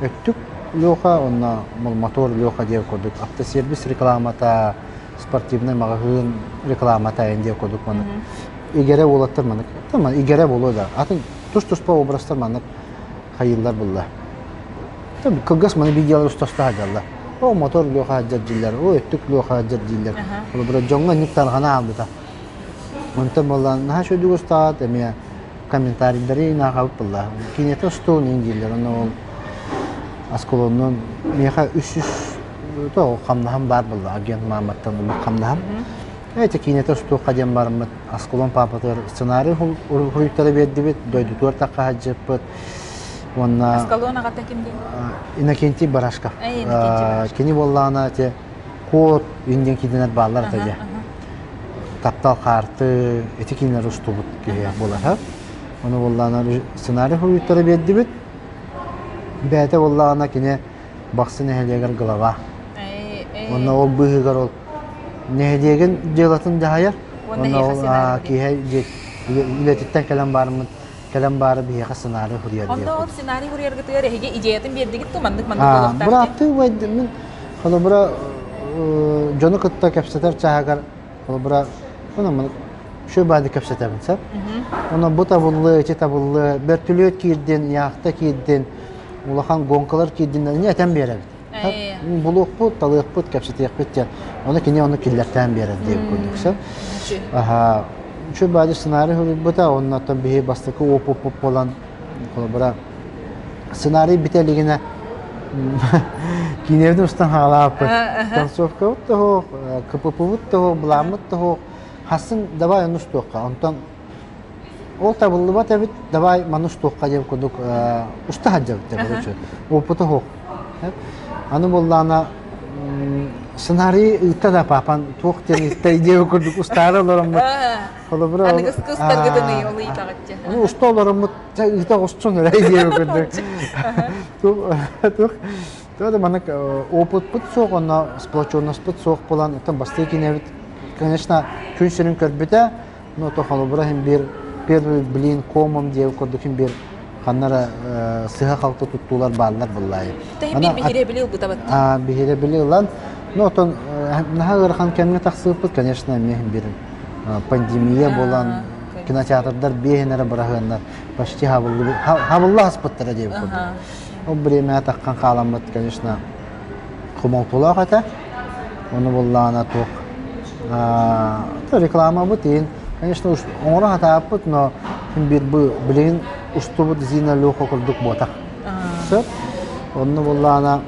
Speaker 1: Өттүк Леха, онно мотор Леха диэн курдук автосервис рекламата, спортивнай маҕаһыын рекламата эн диэн курдук маннык. Игэрэ уолаттар маннык, игэрэ буолуо да. Атын тус-туспа образтар маннык хайыыллар булла. Кылгас маны видеолар устаста сылдьаллар. О, мотор луоха сылдьар дииллэр, о, өттүк луоха сылдьар дииллэр. Холобура, дьоҥҥо инник тарҕана хаалбыта. Онтон буоллаан наһаа үчүгэйдик устаат, эмиэ комментарийдары наахабыт буолла. Киинэтэ устуун иин дииллэр. Онно ол Аскалоннун миэхэ 300 то хамнаһым баар буолла. Агент мааматтан ылбыт хамнаһым. Эти киинэтэ устуохха диэн бараммыт Аскалон паапатыгар сценарий хуруйтара биэрдибит, дойдутугар тахха сылдьыппыт. Уонна
Speaker 2: Аскалон аҕата ким диэн?
Speaker 1: Иннокентий Барашков. Кини буоллаҕына ити код индиан киинэлэр бааллар этэ дьэ. Таптал хаарты ити кинилэр устубут киһи буолар. Ону буоллаҕына сценарий хуруйтара биэрдибит. Бэйэтэ буоллаҕына кини Бахсы нэһилиэгэр глава. Уонна ол быыһыгар ол нэһилиэгин дьыалатын дьаһайар. Уонна ол киһи үлэтиттэн кэлэн барыммыт кэлэн баары биһиэхэ сценарий суруйар
Speaker 2: Онно ол сценарий суруйаргытыгар эһиги идеятын биэрдигит ту маннык маннык буолуохтаах
Speaker 1: Бырааттыы мин холобура дьону кытта кэпсэтэр чааһыгар холобура үчүгэй баады кэпсэтэбин сөп. Онон бу табыллыы, ити табыллыы, бөртүлүөт киирдин, яхта киирдин, улахан гонкалар киирдин, ини этэн биэрэбит. Булуохпут, талыахпыт, кэпсэтиэхпит диэн. Ону кини ону киллэртээн биэрэр диэн курдук сөп. Аха, үчүгэй баады сценарий суруйбута, оннуттан биһи бастакы опыппыт буолан, холобура, сценарий бүтэ илигинэ. Киинэбитин устан хаалааппыт. Концовкабыт да суох, КПП-быт да суох, былааммыт да суох. Хассын давай ону устуохха. Онтон ол табыллыбат эбит, давай маны устуохха диэн курдук уста сылдьабыт, короче. Опыта суох. Аны буоллаҕына сценарий ыытта да папан туох диэн ыытта диэбит курдук устаары олороммут. Холобура
Speaker 2: Аныгыскы устаргытын ол ыйытаҕыт дьэ.
Speaker 1: Ону уста олороммут ыыта оҕусчун эрэ диэбит курдук. Туох туох да маннык опытпыт суох онно сплоченностпут суох буолан оттон бастакы кинэбит конечно күн сирин көрбүтэ но то холобура иһин биир первый блин комом диэбит курдук иһин биир ханна эрэ сыһа-халты туттуулар бааллар быллаайы.
Speaker 2: Тэһин биһирэбили ылбыта
Speaker 1: батта. Биһирэбили ылан, ну отон наһаа ыарахан кэмҥэ тахсыыппыт, конечно, эмиэ биир пандемия буолан кинотеатрдар биэһин эрэ быраһыаннар почти хабылла аспыттара диэбит курдук. Ол бириэмэҕэ таххан хааламмыт, конечно, хомолтолоох этэ. Ону буллаҕына туох рекламабыт иһин, конечно, оҥоро сатааппыт, но биир бу билигин устубут Зина Леха курдук буотах. Сөп. Онно буллаҕына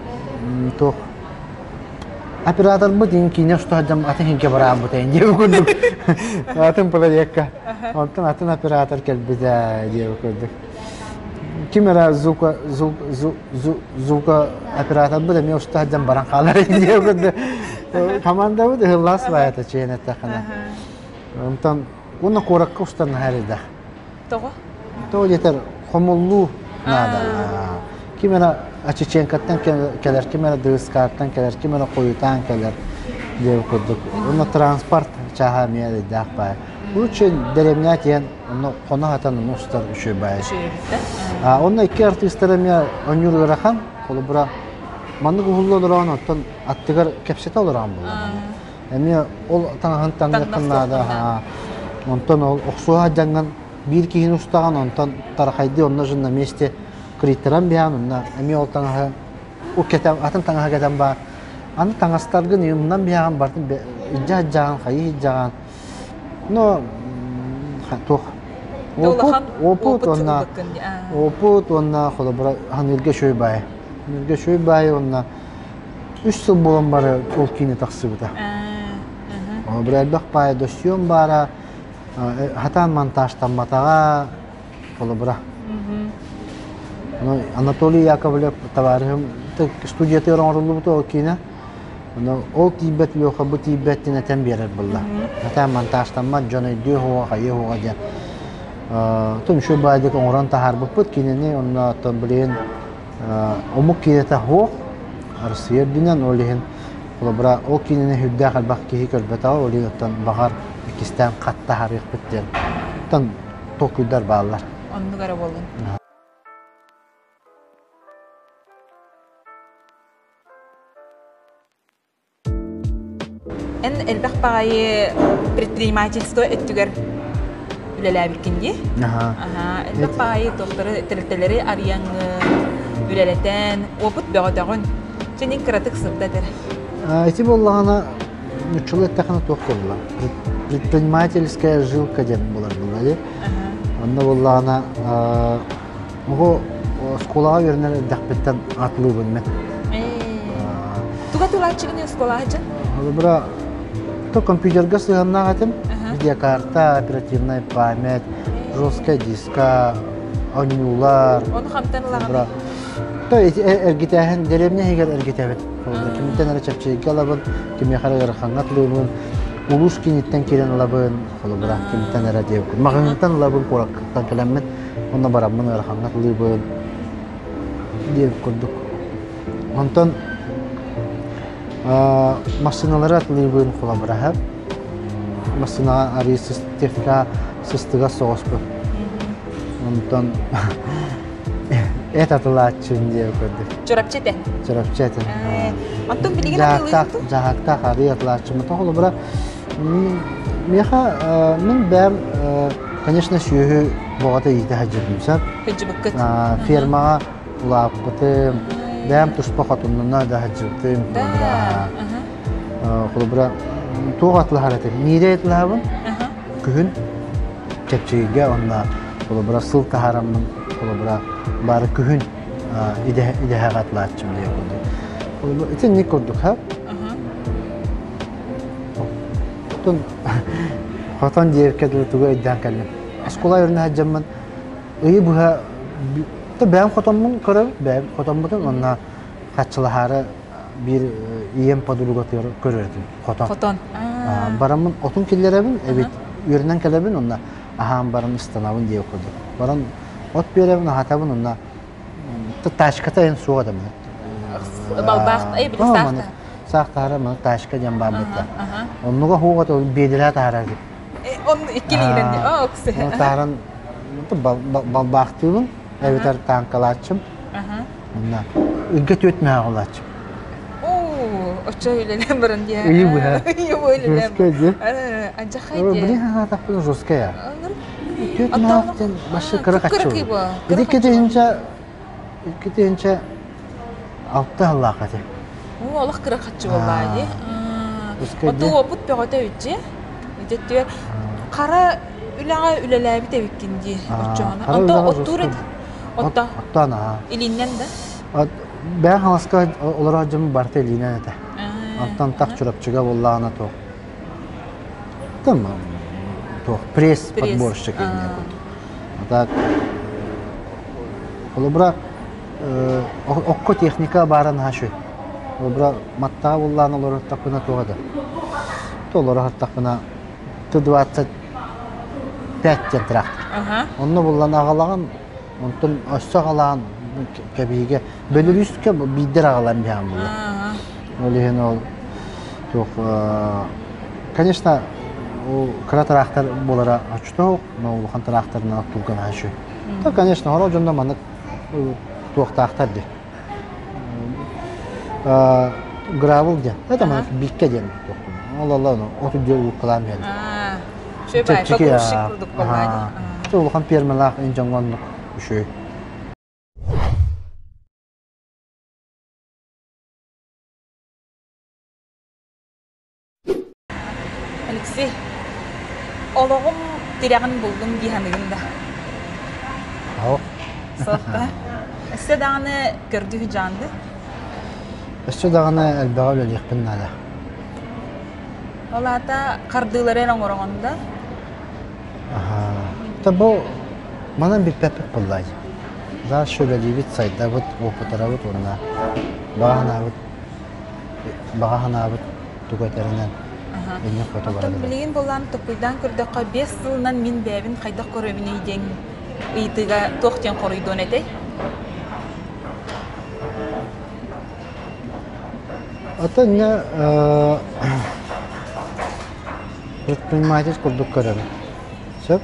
Speaker 1: туох операторбыт иһин киинэ уста сылдьан атын иһинке бараабыт диэбит курдук. Атын проекка. Онтон атын оператор кэлбитэ диэбит курдук. Ким эрэ звука звука операторбыт эмиэ уста сылдьан баран хаалар диэбит курдук. Командабыт ыһыллаас баайата чиэн эттэххинэ. Онтон уонна куоракка устар наһаа элбэх.
Speaker 2: Тоҕо?
Speaker 1: Тоҕо диэтэр хомуллуу наада. Ким эрэ Чеченкаттан кэлэр, ким эрэ ДСК-ттан кэлэр, ким эрэ хойутаан кэлэр диэбит курдук. Уонна транспорт чааһа эмиэ эрэйдээх баай. Лучше дэриэбинэ тиийэн онно хоно сатан онно устар үчүгэй баай. Онно икки артыыстар эмиэ оонньуур ыарахан. Холобура, маннык уһулла олороон, оттон аттыгар кэпсэтэ олороон буолла. Эмиэ ол таҥаһын таҥныаххын наада. Онтон ол охсуһа дьаҥҥан биир киһини устаҕын, онтон тарахайдыы онно же на месте кыриттаран биһаан, онно эмиэ ол таҥаһы кэтэн, атын таҥаһы кэтэн баар. Аны таҥастаргын умнан биһаҕын бартын илдьэ сылдьаҕын, хайыы сылдьаҕын. Но туох
Speaker 2: Улахан
Speaker 1: опыт уонна опыт уонна холобура ханыырга үчүгэй баай. Ханыырга үчүгэй баай уонна үс сыл буолан бары ол киинэ тахсыбыта. Холобура элбэх баай досьем баара, хатаан монтажтамматаҕа, холобура. Анатолий Яковлев табаарыһым студиятыгар оҥоруллубута ол киинэ. Ол тиийбэт Леха бу тиийбэт диэн этэн биэрэр буолла. Хатаан монтажтаммат дьон өйдүө суоҕа, хайыа суоҕа диэн. Оттон үчүгэй баайдык оҥорон таһаарбыппыт кинини онно оттон билигин омук киинэтэ суох Арассыыйа үрдүнэн ол иһин холобура ол киинэни сүрдээх элбэх киһи көрбөтөҕө ол иһин оттон баҕар иккистээн хат таһаарыахпыт диэн оттон толкуйдар бааллар.
Speaker 2: Оннук эрэ буоллун. Эн элбэх баҕайы предпринимательство өттүгэр үлэлээбиккин дии. Аха. Элбэх баҕайы туохтары тэрилтэлэри арыйаҥҥын, үлэлэтэн, опыт бөҕөтөҕүн. Чэнин кыратык сырда этэр.
Speaker 1: Ити буоллаҕына нуччалыы эттэххинэ туох буолла? Предпринимательская жилка диэн буолар буолла дии. Онно буоллаҕына Оҕо оскуолаҕа үөрэнэр эрдэхпиттэн атлыыбын мен.
Speaker 2: Туга тылааччыгын оскуолаҕа дьон?
Speaker 1: Холобура, то компьютерга сыһыаннаах этим. Видеокарта, оперативная память, жесткая диска, оонньуулар.
Speaker 2: Ону хантан ылаҕын?
Speaker 1: То эргитээһин дэриэбинэ иһигэр эргитэбит. Кимиттэн эрэ чэпчэкигэ ылабын, кимиэхэ эрэ ыарахаҥҥа атылыыбын, улуус кииниттэн киирэн ылабын, холобура, кимтэн эрэ диэбит. Маҕаһыынтан ылабын, куораккаттан кэлэммин. Онно бараммын ыарахаҥҥа ылыыбын диэбит курдук. Онтон массыыналары атылыыбын холобураһар. Массыынаҕа арыы техника сыстыгас соҕуспун. Онтон эт атылааччын диэбит курдук.
Speaker 2: Чурапчы этэ.
Speaker 1: Чурапчы этэ.
Speaker 2: Оттон билигин атылыыгын
Speaker 1: Дьаһаактаах арыы атылааччым. Холобура Миэхэ мин бэйэм, конечно, сүөһү бөҕөтө иитэ сылдьыбытым сөп.
Speaker 2: Сылдьыбыккыт.
Speaker 1: Фермаҕа улааппытым, бэйэм туспа хотуннуна да сылдьыбытым. Холобура, туох атылаһар этим? Миирэ атылаһабын күһүн чэпчэкигэ уонна холобура сыл таһаараммын холобура бары күһүн идэһэҕэ атылааччым диye курдук. Итинник курдук, ха? Хотон хотон диэбиккэ дылы тугу өйдөөн кэллим. Оскуола үөрэнэ сылдьаммын ыйы быһа бэйэм хотоммун көрөбүн, бэйэм хотоммутун уонна хаччылаһаары биир ийэм подругатыгар көрөр этим хотон.
Speaker 2: Хотон.
Speaker 1: Бараммын отун киллэрэбин, эбит үөрэнэн кэлэбин уонна аһаан баран ыстанабын диэбит курдук. Баран от биэрэбин, аһатабын уонна тачката эн суох этэ
Speaker 2: Балбаах, били саахта.
Speaker 1: Саах таһара маны тачка диэн баар бытта. Оннуга хуга биэдэрэ таһарар.
Speaker 2: Он иккилиинэн оо
Speaker 1: Таһаран балбаахтыыбын, эбэтэр тааҥкалааччым. Онна ыйга түөрт мээҕилааччым.
Speaker 2: Оо, оччо үлэлээн баран диэ.
Speaker 1: Ыйы быһа.
Speaker 2: Ыйы быһа үлэлээн.
Speaker 1: Жесткая дии.
Speaker 2: Адьахай дии.
Speaker 1: Блин, хаатахпын жесткая. Түөрт мээхтэн башы кыра хаччы.
Speaker 2: Кыракый бу.
Speaker 1: Ити 2006 сыллаах этэ.
Speaker 2: Оо, олох кыра хаччы буоллаа дии. Оту опыт бөҕөтө үтчи. Итеттүөр хара үлэҕэ үлэлээбит эбиккин дии оччоҕуна. Онто оттуур Отто.
Speaker 1: Оттоон аһаа.
Speaker 2: Илииннэн да?
Speaker 1: Бэйэ хаҥаска олорор дьон барыта илиинэн этэ. Онтон тах Чурапчыга буоллаҕына туох там туох пресс подборщик инньэ курдук. А так холобура окко техника баара наһаа үчүгэй. Холобура маттаҕа буллаан олорортохпуна туох да толоро сыртахпына Т-25 диэн трактор. Онно буллан аҕалаҕын, онтон өссө аҕалаан кэбиһиигэ Бөлөрүүскэ биирдэр аҕалан биһэҕин булла. Ол иһин ол туох конечно кыра тыраахтар буолара оччотоох, но улахан тыраахтарынан оттуурга наһаа үчүгэй. То, конечно, хороо дьонно маннык туохтаахтар дии. Гравл диэн. Это маннык бикке диэн Ол ол от үрдүө ууккалаан биһэллэр.
Speaker 2: Чэпчэки курдук буоллаа
Speaker 1: дии. Улахан фермалаах ин дьоҥҥо оннук үчүгэй.
Speaker 2: Алексей, олоҕум тирэҕин буллум дии саныгын да?
Speaker 1: Суох.
Speaker 2: Суох да? Өссө даҕаны көрдүү дьаанды?
Speaker 1: Өссө даҕаны элбэҕи үлэлиэхпин наада.
Speaker 2: Ол аата хардыылары эрэ оҥороҕун да?
Speaker 1: Аһаа. Бу манан бүппэппит буоллаа дии. Дальше үлэлиибит, сайдабыт, уопутарабыт уонна баҕа санаабыт баҕа санаабыт тугу этэринэн инник хото
Speaker 2: Оттон
Speaker 1: баран
Speaker 2: билигин буоллаан толкуйдаан көрдөххө, 5 сылынан мин бэйэбин хайдах көрөбүнүй диэн ыйытыыга туох диэн хоруйдуон этэй?
Speaker 1: Оттон инньэ предприниматель курдук көрөбүн. Сөп.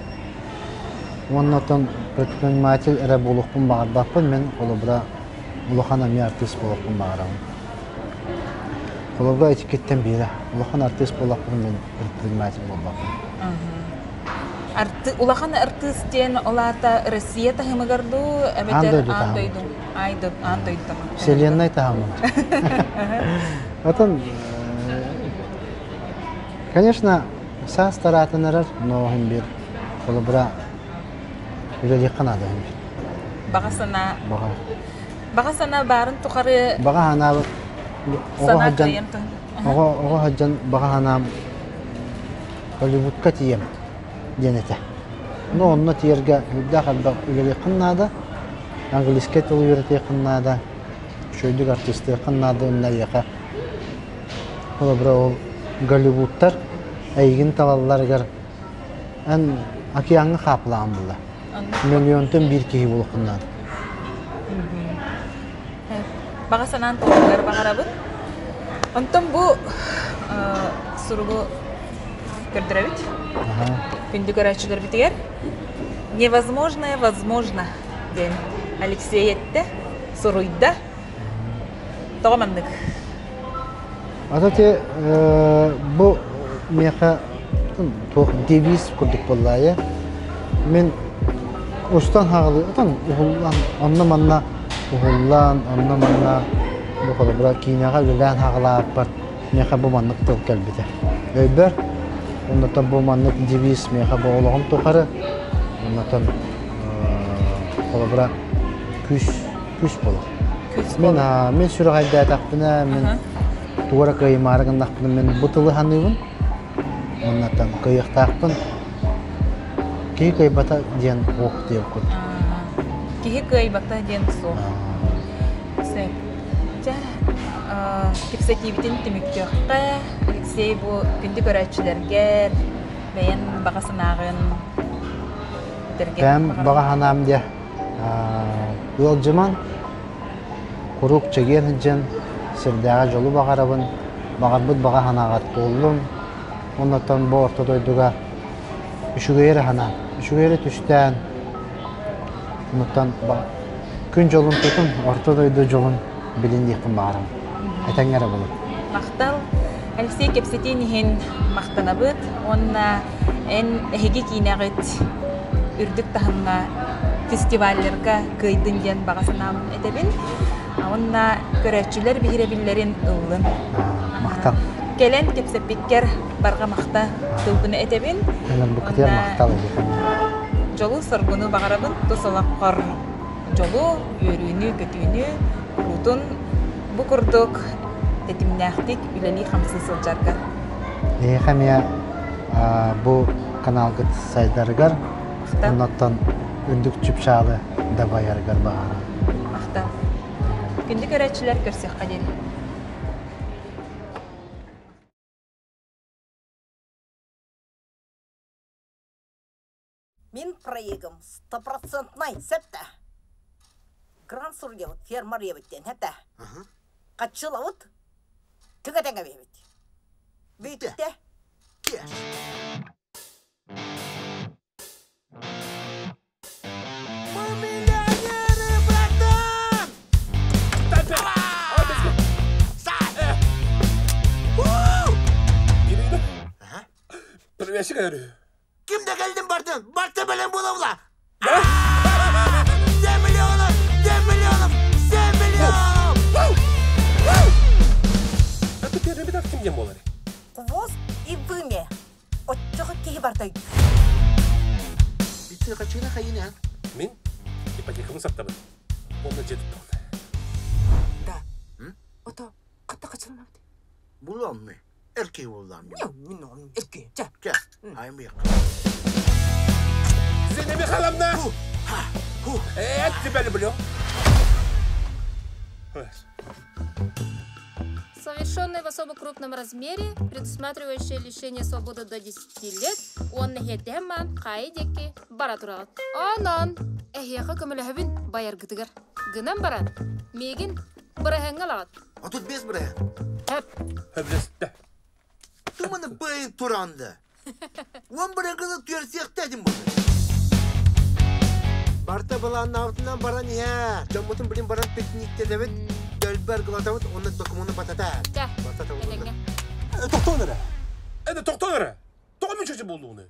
Speaker 1: Уонна оттон предприниматель эрэ буолуохпун баҕарбаппын. Мин холобура улахан эмиэ артыыс буолуохпун баҕарабын. Холобура итиккиттэн биирэ. Улахан артыыс буоллахпына мин предприниматель буолбаппын.
Speaker 2: Улахан артыыс диэн ол аата Россия таһымыгар дуу,
Speaker 1: Аан
Speaker 2: эбэтэр
Speaker 1: дойду
Speaker 2: аан
Speaker 1: таһымыгар.
Speaker 2: дойду аан дойду таһымыгар.
Speaker 1: Вселенной таһымыгар. Оттон, конечно, саас тараатын эрэр, но иһин биир холобура үлэлиэххэ наада иһин биир.
Speaker 2: Баҕа санаа
Speaker 1: Баҕа.
Speaker 2: Баҕа санаа баарын тухары
Speaker 1: Баҕа санаабыт оҕо
Speaker 2: санаа
Speaker 1: сылдьан
Speaker 2: кыайан туһун.
Speaker 1: оҕо оҕо сылдьан баҕа санаам Голливудка тиийэм диэн этэ. Но онно тиийэргэ үрдээх элбэх үлэлиэххин наада, английскай тылы үөрэтиэххин наада, үчүгэйдик артистыаххын наада уонна эйиэхэ холобура ол Голливудтар эйигин талалларыгар эн океаҥҥа хаапылаҕын булла. Миллионтан биир киһи буолуоххун наада.
Speaker 2: Баҕа санаан туһугар баҕарабын. Онтон бу суругу көрдөрөбүт. Күндү көрөөччүлэрбитигэр «Невозможное возможно» диэн Алексей эттэ, суруйда. Тоҕо маннык?
Speaker 1: Ата те бу миэхэ туох девиз курдук буоллаайа. Мин устан хаалыы отон уһуллан онно-манна уһуллан онно-манна бу холобура киинэҕэ үлэлээн хаалааппар миэхэ бу маннык тыл кэлбитэ. Өйбөр оннотон бу маннык девиз миэхэ бу олоҕум тухары оннотон холобура күүс күүс буолар.
Speaker 2: Күүс
Speaker 1: Мин
Speaker 2: буолар.
Speaker 1: мин сүрэҕэйдээтэхпинэ, мин тугу эрэ кыайымаары гыннахпына, мин бу тылы саныыбын. Уоннаттан кыайыахтаахпын. Киһи кыайбата диэн ох диэбит курдук.
Speaker 2: Киһи кыайбата диэн суох. Сөп. Чэ, кэпсэтиибитин түмүктүөххэ. Алексей, бу күндү көрөөччүлэргэр бэйэн баҕа санааҕын этэргэ
Speaker 1: Бэйэм
Speaker 2: баҕарабын.
Speaker 1: баҕа санаам диэ ыалдьымаҥ, куруук чэгиэн сылдьан, сирдээҕи дьолу баҕарабын, баҕарбыт баҕа санааҕар туоллун. Оннуттан бу орто дойдуга үчүгэй эрэ санаан, үчүгэй эрэ түстээн, оннуттан күн дьолун тутун, орто дойду дьолун билин диэхпин баҕарабын. Этэҥҥэ эрэ буолун.
Speaker 2: Махтал. Алексей кэпсэтиин иһин махтанабыт уонна эн эһиги киинэҕит үрдүк таһымҥа фестивалларга кыайдын диэн баҕа санаабын этэбин. Уонна көрөөччүлэр биһирэбиллэрин ыллын.
Speaker 1: Махтал.
Speaker 2: Кэлэн кэпсэппиккэр барҕа махта тылбын этэбин.
Speaker 1: Ынырбыккытыгар махтал
Speaker 2: Дьолу-соргуну баҕарабын тус олоххор дьолу, үөрүүнү, көтүүнү, куруутун бу курдук тэтимнээхтик үлэлии-хамсыы сылдьаргар.
Speaker 1: Эһиэхэ эмиэ бу каналгыт сайдарыгар, оннуттан үрдүк чыпчаалы дабайарыгар баҕарабын.
Speaker 2: Махтал. Күндү көрөөччүлэр көрсүөххэ диэри.
Speaker 3: Мин проегым стопроцентнай септе. Грант суруйабыт, фермер ебит диэн хэтэ. Хаччылабыт, түгэтеҥэ биэбит. Бүттэ.
Speaker 4: Мы миллионеры, братан!
Speaker 5: Привет, говорю.
Speaker 4: Ким да кэлдин бардын, барта бэлэм буолабыла. 7 миллионов! 7 миллионов! 7 миллионов!
Speaker 5: Это первый бедак ким диэн буолар?
Speaker 3: Хвост и вымя. Оччоҕо киһи барда.
Speaker 4: Битсе хачына хайына.
Speaker 5: Мин ипотекабын саптабын. Онно дьиэ туттабын.
Speaker 6: Да. Ото хатта хачылмабыт.
Speaker 4: Буламмы. Эркей буламмы.
Speaker 6: Мин оҕом эркей. Ча.
Speaker 4: Ча. Аймык.
Speaker 5: Зина Михайловна! Я тебя люблю.
Speaker 7: Совершенный в особо крупном размере, предусматривающее лишение свободы до 10 лет, уонна иһиэтэһэн хаайы диэки бара тураҕыт. Онон, эһиэхэ көмөлөһөбүн байаргытыгар. Гынан баран, миигин быраһыаҥҥа ылаҕыт.
Speaker 4: 35 быраһыан.
Speaker 7: Хөп.
Speaker 5: Хөблөстө.
Speaker 4: Туманы бэйин туранды. Он бырагыны түөрсиэхтэтин бу. Барта былааннаабытынан баран иһэр. Дьоммутун билин баран пикниктетэбит, дөлбөр аргылатабыт, онно докумуону батата.
Speaker 7: Чэ,
Speaker 4: Батата
Speaker 7: этэҥҥэ.
Speaker 5: Тохтоон эрэ. Это тохтоон эрэ. Тоҕо мүчөчү буоллугуну?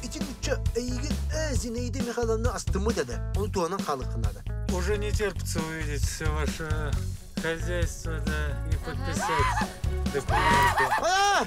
Speaker 4: Ити нучча эйигин Зинаида Михайловна астыммыт этэ. Ону туһанан хаалыаххын наада.
Speaker 8: Уже не терпится увидеть все ваше хозяйство, да, и подписать документы.
Speaker 4: А!